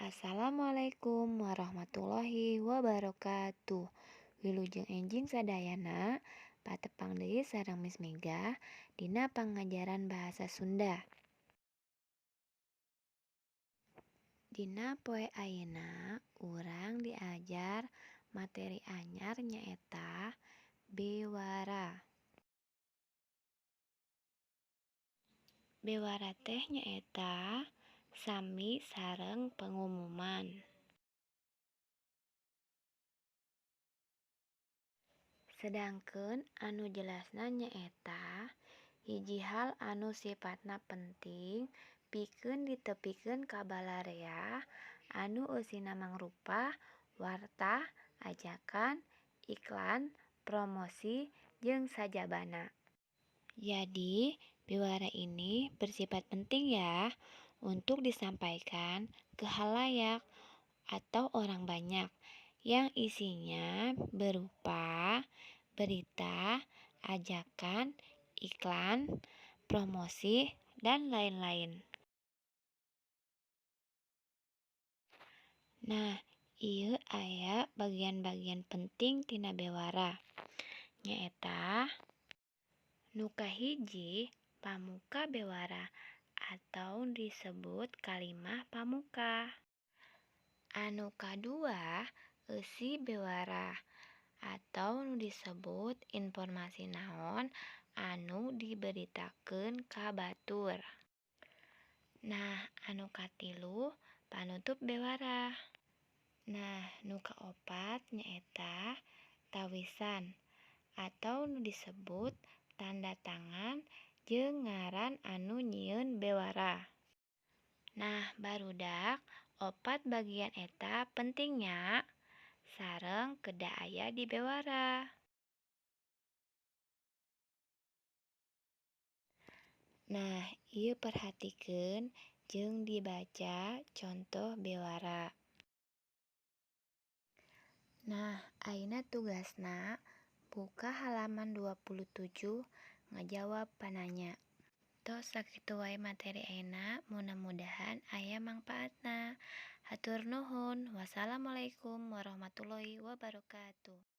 Assalamualaikum warahmatullahi wabarakatuh. Wilujeng enjing sadayana, patepang deui sareng Miss Mega dina pangajaran bahasa Sunda. Dina poe ayeuna urang diajar materi anyar nyaeta bewara. Bewara teh nyaeta sami sareng pengumuman. Sedangkeun anu jelasna nyaeta hiji hal anu sifatna penting pikeun ditepikeun ka balarea anu eusina mangrupa warta, ajakan, iklan, promosi, jeung sajabana. Jadi, bewara ini bersifat penting ya untuk disampaikan ke khalayak atau orang banyak yang isinya berupa berita, ajakan, iklan, promosi, dan lain-lain. Nah, ieu aya bagian-bagian penting tina bewara. Nyaeta nu kahiji pamuka bewara atau disebut kalimah pamuka. Anu kadua eusi bewara atau nu disebut informasi naon anu diberitakeun ka batur. Nah, anu katilu panutup bewara. Nah, nu kaopat nyaeta tawisan atau nu disebut tanda tangan jeung ngaran anu nyieun bewara. Nah, barudak, opat bagian eta penting nya sareng kedah aya di bewara. Nah, ieu perhatikeun jeung dibaca contoh bewara. Nah, ayeuna tugasna buka halaman 27 ngajawab pananya. Tos sakitu wae materi ayeuna, mudah-mudahan aya mangpaatna. Hatur nuhun. Wassalamualaikum warahmatullahi wabarakatuh.